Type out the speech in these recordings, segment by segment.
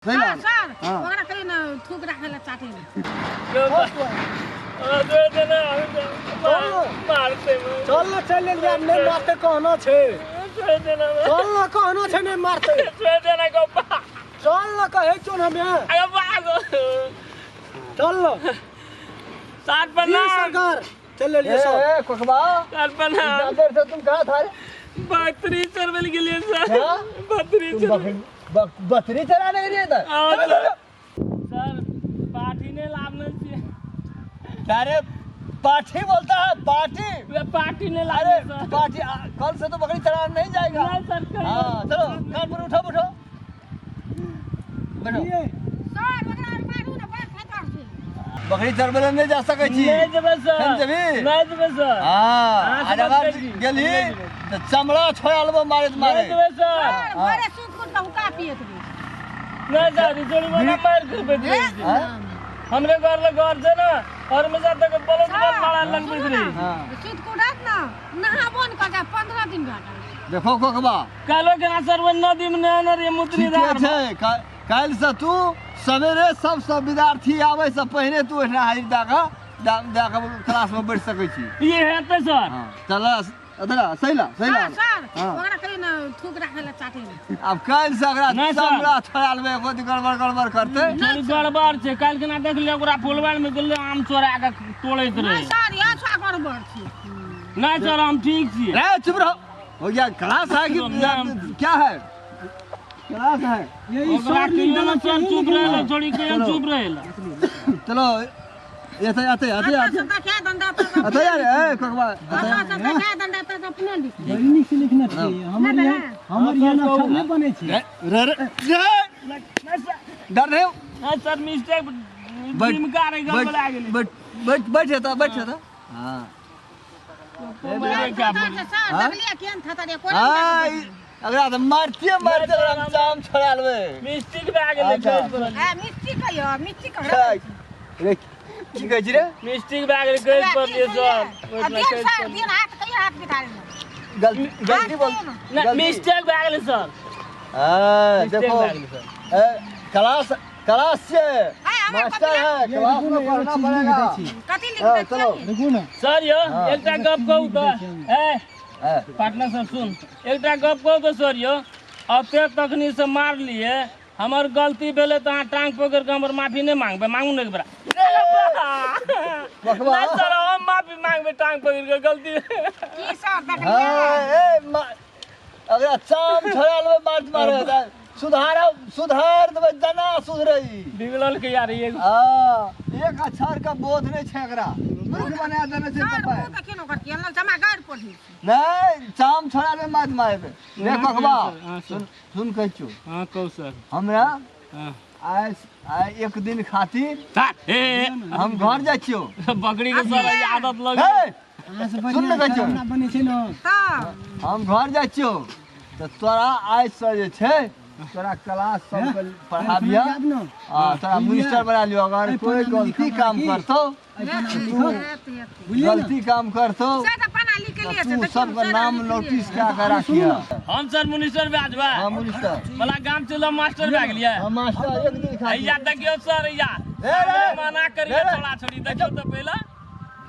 सही हाँ बात। सर हाँ। ओकरा कहियो ने थूक राखै लए चाटे लए। चल ना चल लेल यार नहीं मारते कहना छे चल ना कहना छे नहीं मारते चल ना कहे चोन हमें चल ना सात जी प्रणाम सरकार चल ले लिए ए, सब ए, कोकबा सात प्रणाम इतना देर से तुम कहाँ था रे? बकरी चरबल के लिए सर क्या? बकरी तुम चरबल बकरी चराने के लिए इधर? हाँ, चलो, चलो। सर पाठी ने लाभने छियै अरे पाठी बोलता है पाठी वे पाठी ने अरे लाभने सर पाठी कल से तो बकरी चराने नहीं जाएगा नहीं सर कहियो। हाँ चलो कान पर उठो उठो बैठो सर ओकरा मारू ने बड़ खतर छै बकरी चरबे नहीं जा सकै छी नहीं जेबै सर हम जेबही? नहीं जेबै सर हाँ हाँ, आज समझ अगर गेली। गेली समझ गेली। तो चमड़ा छोड़ा लेबो मारे नहीं मारे जेबै सर सर भोरे सुत उठ के हुक्का पियत रही नहीं सर ई जोड़ी बना मार के बेच रही हाँ? हमरे घर ले घर छै ने और में जाते के बलद बल मारा लगबैत रही हाँ। सुत के उठत ना नहाबो ने कर 15 दिन घाटा देखो कोकबा कालो के ना सर वो नदी में नहने रही मुतरी ठीके धार में। छै काल्हि से तू सवेरे सब सब विद्यार्थी आबै से पहिने तू एहिठिना हाजिर दए कऽ दए कऽ क्लास में बैठ सकै छी ई हेतै सर हाँ चल अदरा सही ला सही ला सर सर हाँ। ओकरा कहियो ने थूक राखै लए चाटे लए आब काल्हि से ओकरा नहि सर। चमड़ा छोड़ा लेबै एको दिन गड़बड़ गड़बड़ करतै थोड़ी गड़बड़ छै काल्हि केना देख लियौ ओकरा फुलबाड़ में गेलै आम चोरा के तोड़ैत नहीं रहे सर यह छा गड़बड़ छै नहीं सर हम ठीक छियै रे चुप रहो हो गया क्लास है कि क्या है क्लास है यही ओकरा सर लिख कहियो देना ने सर चाहिए चुप रहल छोड़ी कहियो चुप रहल चलो एते एते एते अच्छा से देखा डंडा पर एते यार ए कोकबा अच्छा से देखा डंडा पर अपने लिख बड़ी नीक से लिखना चाहिए हमर यहाँ हमर यहाँ अक्षर नहीं बने छै रे रे रे डर नहीं नहीं सर मिस्टेक बैठ दिमका रही गड़बड़ा गेलै बैठ बैठ बैठ एतऽ बैठ एतऽ हाँ सर देखलियै केहन थतर एको हाँ अगला तऽ मारतिए मारते हम जाम छोड़ा लेबै मिस्टेक भए गेलै अच्छा। कहैत रहलियै। ए मिस्टी कहियो मिस्टी कहियो रे की कहै छी रे मिस्टेक भए गेलै कहैत पड़लियै सर आ दिन सर दिन हाथ कहियो हाथ बिठा लेना गलती गलती बोल नहीं गलती। मिस्टेक भए गेलै सर हाँ मिस्टेक देखो भए गेलै सर ए, क्लास क्लास से हमारे मास्टर है ये क्लास देखू में ने, एगो पढ़ना चीज लिख पड़ेगा दै छी। कथी लिख हाँ, दै चलो। छियै देखू ने सर यौ हाँ। एकटा गप कहू तऽ ए ए, पार्टनर सर सुन एकटा गप कहू तऽ सर यौ एते तखनी से मारलियै हमर गलती भेलै तऽ अहाँ टांग पकड़ि कऽ हमर माफी नहि मांगबै मांगू ने एक बेरा बकवा। नहि सर हम माफी मांगबै टांग पकड़ि कऽ गलती की सर हाँ, देखलियै ए, अगला चाम छोड़ा लेबै मार मारे सुधार सुधार देबै जना सुधरै बिगड़ल के यार एगो हाँ एक अक्षर का बोध नहीं छै एकरा मूर्ख बना देने छै सर पप्पा मुँह देखियौ ने ओकर केहन जमा गाड़ि पढ़ी नहीं चाम छोड़ा लेबै मार मारबै रे ककबा हाँ, सर। सुन सुन कहै छियौ हाँ कहू सर हमरा हाँ आइ आइ एक दिन खातिर हे हम घर जाइ छियौ बकरी के सर ई आदत लग हे अहाँ से सुन ने बढ़िया कहै छियौ अक्षर ना बने छै ने तऽ हम घर जाइ छियौ तऽ तोरा आइसँ जे छै तोरा क्लास सबके पढ़ाबियह याद न आ तोरा मिनिस्टर बना लियो अगर ए, कोई पन्ना में गलती लिखल काम बा की? करतौ एहि पन्ना में लिखल हेतै हेतै बुझलियै ने गलती काम करतौ से तऽ पन्ना लिख तऽ लिए तू छै देखियौ सबके ने, नाम सर नोटिस कए के राखिह हम सर मिनिस्टर भए जेबै हाँ मिनिस्टर भला गाम चलो मास्टर भए गेलियै हाँ मास्टर एक दिन खातिर हैया देखियौ सर हैया रे, रे। मना करिए रे, रे। छोड़ा छोड़ी देखियौ तऽ पहिले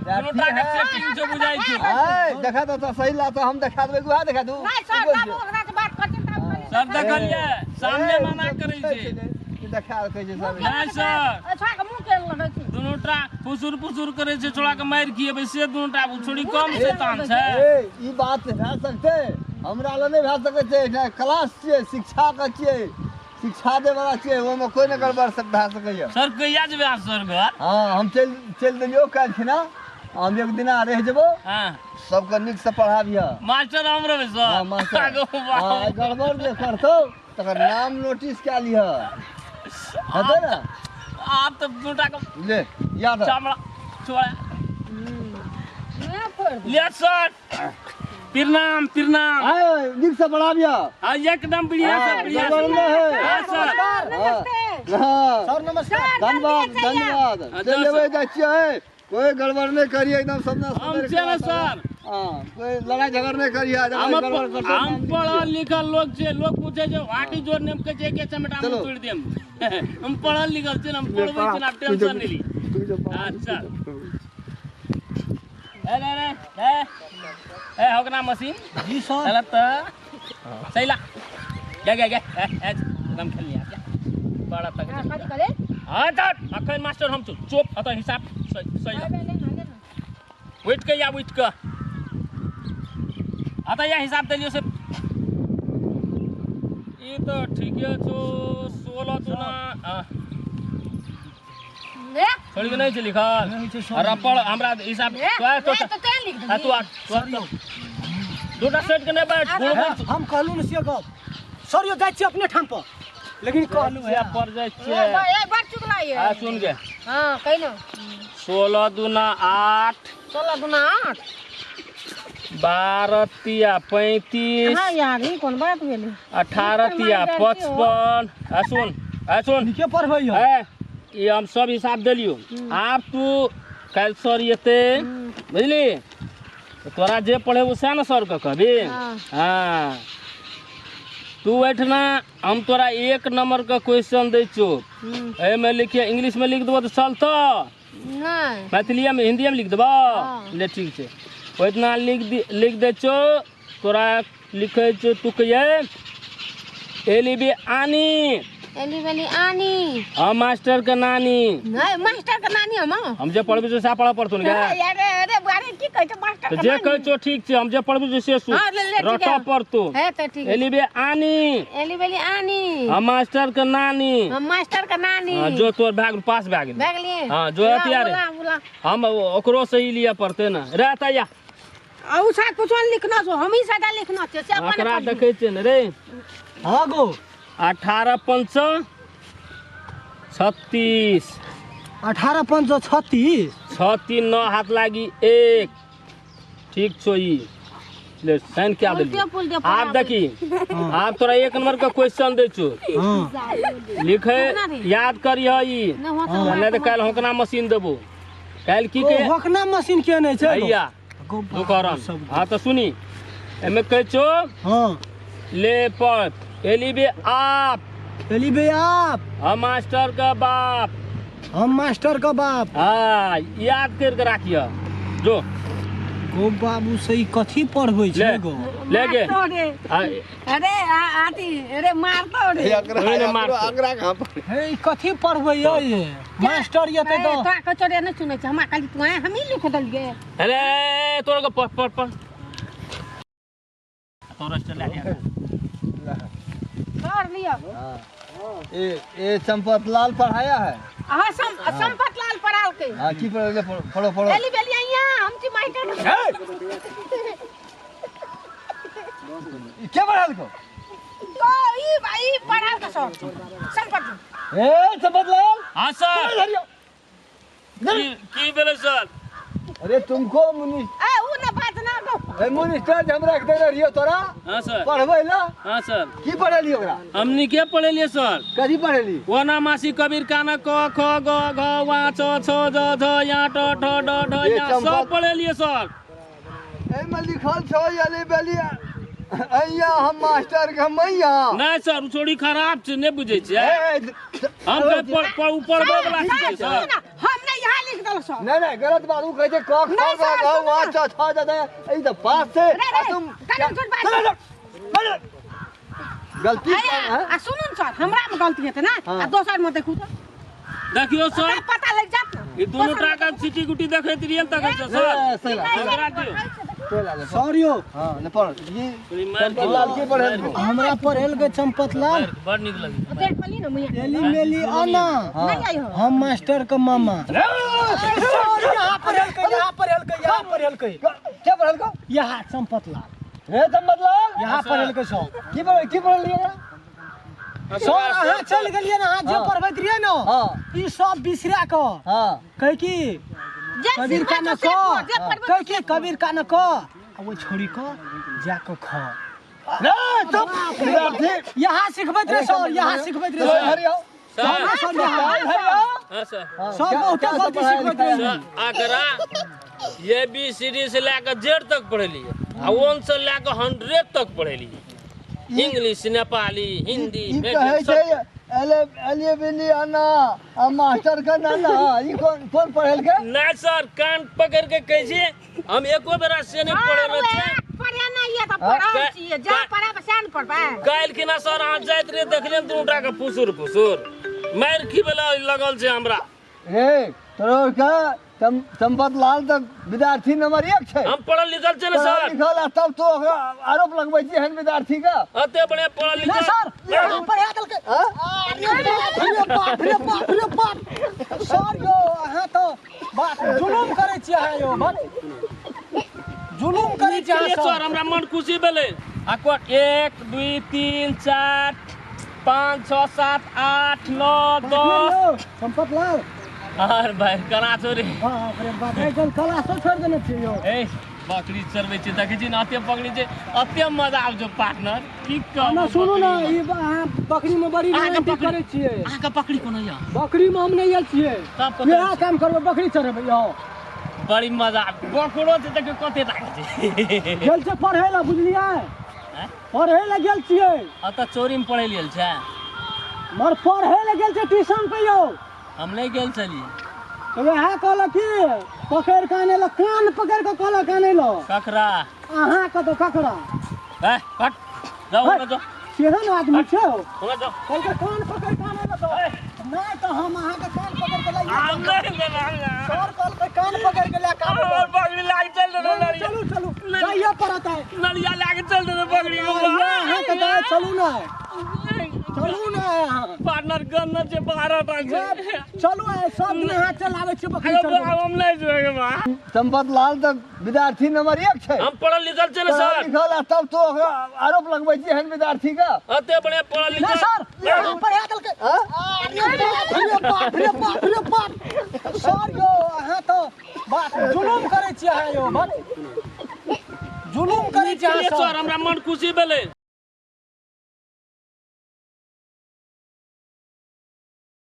विद्यार्थी दुनू के है। सेटिंग जो बुझाइ छै ऐ, देखा तो सही ला तो हम देखा देबै उएह देखा दू नहि सर तब ओकरा से बात करथिन तब करी सर देखलियै सामने मना करै छै देखा कहै छै सर नहि सर अच्छा के मुँह के लगै छै दुनू टा फुसुर फुसुर करै छै छोड़ा के मारि खिएबै से दुनू टा छोड़ी कम शैतान छै ए ई बात भए सकतै हमरा लग नहि भए सकै छै एहिठाम क्लास छियै शिक्षा के छियै शिक्षा दै वाला छियै ओहिमे कोइ नहि गड़बड़ सब भए सकैए सर कहिया जेबै अहाँ सर घर हँ हम चलि चलि देलियौ काल्हि खिना हम एक दिना रहि जेबौ हँ सबके नीकसँ पढ़ाबिह मास्टर हम रहबै हँ सर मास्टर आगू हँ, बाप। गड़बड़ जे करतौ तकर नाम नोटिस कए लिह हेतै ने आब तऽ दुनू टा के ले याद चमड़ा छोड़ा नहि फोड़ दे। ले सर प्रणाम प्रणाम आय नीकसँ पढ़ाबिह हाँ एकदम बढ़िया से बढ़िया गड़बड़ से नहि है हाँ सर नमस्ते हाँ सर नमस्कार धन्यवाद जल्दी धन्यवाद अच्छा, चलि सर। जेबै जाइ छियै कोई गड़बड़ नहि करियै एकदम सब हम छियै ने सर। हां, कोई लड़ाई झगड़ नहीं करिया। हम पढ़ल लिखल लोग छे, लोग पूछे जे वाटी जोर नेम के जे के चमेटा हम तोड़ देम। हम पढ़ल लिखल छे, हम पढ़बै छे, आप टेंशन नहीं ली। अच्छा ए रे रे ए ए होकना मशीन जी सर। चल त सही ला गे गे गे ए एकदम खेल लिया बड़ा तक। कथी करे? हां त अखन मास्टर हम चुप अत हिसाब सही ला। उठ के या उठ के आता या हिसाब दे लियो से। ई तो ठीक है छो 16 दुना ने छोड़ी के नहीं छै लिखल। अरे पढ़ हमरा हिसाब तो तो तें लिख दे। हां तू आ दूटा सेट के नहीं बैठ। हम कहलु न से गप सर यो जाय छी अपने ठाम पर, लेकिन कहलु है पर जाय छी। ए बड़ चुकला ये। हां सुन गे। हां कहि न 16 दुना 8 16 दुना 8 12 तिया 35। हां यार ई कोन बात भेलै? 18 तिया 55। आ सुन आ सुन के पढ़बै यो? ए ई हम सब हिसाब देलियो। आब तू काल्हि सर एते बुझली, तोरा जे पढ़ेबो सएह ने सर के कहबी। हां तू बैठना, हम तोरा 1 नंबर के क्वेश्चन दै छौ। एहिमे लिखिए इंग्लिश में लिख देबो तऽ चलतो नहीं, मैथिली में हिंदी में लिख देबो? ले ठीक छै, ओतना लिख दै छौ। तोरा लिखै छौ तू कहिए एली बी आनी, एली बेली आनी। हम मास्टर के नानी। नहीं मास्टर के नानी हम जे पढ़बै छौ सएह पढ़ऽ पड़तौ ने। अरे अरे अरे की कहै छौ मास्टर के? जे कहै छौ ठीक छै, हम जे पढ़बै छौ से सुन, रटऽ पड़तौ। हे त ठीक। एली बे आनी, एली बेली आनी, हम मास्टर के नानी, हम मास्टर के नानी। हां जो तोर भाग पास भए गेल, भए गेलियै। हां जो अथी रे हम ओकरो से ही लिअ पड़तै ने रे। त या आ उ सा कुछो लिखना छौ, हम ही सादा लिखना छै से अपन ओकरा देखै छियै ने रे। हां गो 18 5 36 18 5 36 6 3 9 हाथ लागी 1। ठीक छो ई ले साइन क्या देली। आप देखी आप तोरा 1 नंबर का क्वेश्चन दै छौ। लिखे याद करिह ई, नहीं त काल्हि होकना मशीन देबो। काल्हि की के होकना मशीन के नै छै भैया दुकरन। हां त सुनी एमे कहै छौ। हां ले पढ़ एली बे आप, एली बे आप, हम मास्टर का बाप, हम मास्टर का बाप। हाँ याद करके राखिए जो गो बाबू से ई कथी पढ़बै छै गो? ले गे अरे आती अरे मारतो रे अकरा कहां पर हे ई कथी पढ़बै ये मास्टर येते त तोरा कचरे नै सुनै छै हमरा खाली तू हम ही लिख देलियै। अरे तोरा के पढ़ पढ़ पढ़ तोरा से ले लिया कर लिया। ए ए संपत लाल पढ़ाया है। हां संपत लाल पढ़ाल के। हां की पढ़ले? पढ़ो पढ़ो एली बेली आइया हम छी मास्टर। ए के पढ़ाल को? तो ई भाई पढ़ाल के सर संपत। ए संपत लाल। हां सर की भेलै सर? अरे तुमको मुनि ए उ ना बात ना गो। ए मुनिस्टर हमरा के देने रहियो तोरा। हां सर पढ़बै ला। हां सर की पढ़ेली ओकरा? हमनी के पढ़ेलिए सर? कथी पढ़ेली? ओना मासी कबीर काना क ख ग घ वा च छ ज झ या ट ठ ड ढ या सब पढ़ेलिए सर। एमे लिखल छौ अली बेली अइया हम मास्टर के मैया। नहीं सर छोड़ी खराब छै, नै बुझै छियै हम के ऊपर वाला छी सर। हम नै यहां लिख देल सर। नहीं नहीं गलत बात उ कहै छै क ख ग घ वा च छ ज ध ई त पास छै। तुम गलती आ सुनू न सर हमरा में गलती हेतै ना, आ दोसर में देखू त देखियो सर पता लग जात ना। ई दोनों टाका सिटी गुटी देखैत रहियन त कहै छै सर। सर यो हां ने पढ़ ई चंपत लाल के पढ़ेल हमरा पढ़ेल के चंपत लाल बड़ नीक लगी। देख पली ना मैया एली मेली आना नहीं आई हो हम मास्टर के मामा। सर यहां पढ़ेल के, यहां पढ़ेल के, यहां पढ़ेल के। के पढ़ेल को? यहां चंपत लाल। रे चंपत लाल यहां पढ़ेल के सर। की पढ़ की पढ़ल लियो सर? अहाँ चल गेलियै ना, अहाँ जे पढ़बैत रहियै ना ई सब बिसरा के। हां कहै की कबीर का न क, कहै की कबीर का न क, आ ओ छोड़ी क जा क ख। रे चुप विद्यार्थी यहाँ सिखबैत रहे सर, यहाँ सिखबैत रहे सर। हरि आओ सर सर हरि आओ। हां सर सब बहुते गलती सिखबैत रहे। सर आकरा ए बी सी डी से लए कऽ जेड तक पढ़ेलियै आ वन से लए कऽ 100 तक पढ़ेलियै। इंग्लिश, नेपाली, हिंदी, ई कहै छै एले एलिए बिली अन्ना आ मास्टर के नाना, ई कोन कोन पढ़ेलकै? नहीं सर, कान पकड़ के कहै छी हम एको बेरा से नहीं पढ़ेले छियै। पढ़े नहीं ये तो पढ़ल छियै, जा पढ़ब से ने पढ़बै। काल्हि खिना सर अहाँ जाइत रहियै, देखलियै दुनू के फुसुर फुसुर मारि खिबेला लगल छै हमरा। रे तोरो के चंपत लाल तऽ विद्यार्थी नंबर 1 छै। हम पढ़ल लिखल छियै ने सर। लिखल आ तब तो ओकरा आरोप लगबै छी एहन विद्यार्थी के। अते बढ़िया पढ़ल लिखल। सर पढ़ा देलकै। अरे बाप रे बाप रे बाप। सर यौ अहाँ तऽ बात जुलुम करै छियै अहाँ यौ, बात जुलुम करै छियै अहाँ सर। हमरा मन खुशी भेलै। आ 1 2 3 4 5 6 7 8 9 10। चंपत लाल और भाई कना छोरी। बाप रे बाप, आइ काल्हि क्लासो छोड़ि देने छियै यौ। ए बकरी चरबै छै, देखै छी ने अते बकरी छै, अते मजा आबै छै पार्टनर। की कहू ना सुनू ना, ई अहाँ बकरी में बड़ी रोमांटिक करै छियै। अहाँके बकरी कोना यऽ? बकरी में हम नहि आयल छियै। इएह काम करबै, बकरी चरेबै यौ। बड़ी मजा बकरो छै, देखियौ कते लागै छै। गेल छै पढ़ै लए, बुझलियै? पढ़ै लए गेल छियै। अतऽ चोरी में पढ़ै लेल छै? मर पढ़ै लए गेल छै ट्यूशन पे यौ। हम नहीं गेल छलियै। तऽ वएह कहलक कि पकड़ि कऽ आनै लए, कान पकड़ि कऽ कहलक आनै लए। ककरा? अहाँके तऽ ककरा? ए हट जाउ, हुनका जाउ। केहन आदमी छै हौ? हुनका जाउ। कहलकै कान पकड़ि कऽ आनै लए तऽ नहि, तऽ हम अहाँके कान पकड़ि कऽ लए हम नहि लेबै। सर कहलकै कान पकड़ि कऽ लए कऽ आबै। बकरी लाग चल देबै। चलू चलू, जाइए पड़त आइ। नलिया लाग चल देबै बकरी। अहाँके तऽ चलू ने, चलू ने अहाँ। पार्टनर गन्ना छै 12 टा छै। चलू आइ सब दिन अहाँ चलाबै छियै बकरी। हम नहि जेबै बा। चंपत लाल तऽ विद्यार्थी नंबर 1 छै। हम पढ़ल लिखल छियै ने सर। लिखल आ तब तो ओकरा आरोप लगबै छी एहन विद्यार्थी के। अते बढ़िया पढ़ल लिखल। सर पढ़ा देलकै। अरे बाप रे बाप रे बाप। सर यौ अहाँ तऽ बात जुलुम करै छियै अहाँ यौ, बात जुलुम करै छियै अहाँ सर। हमरा मन खुशी भेलै।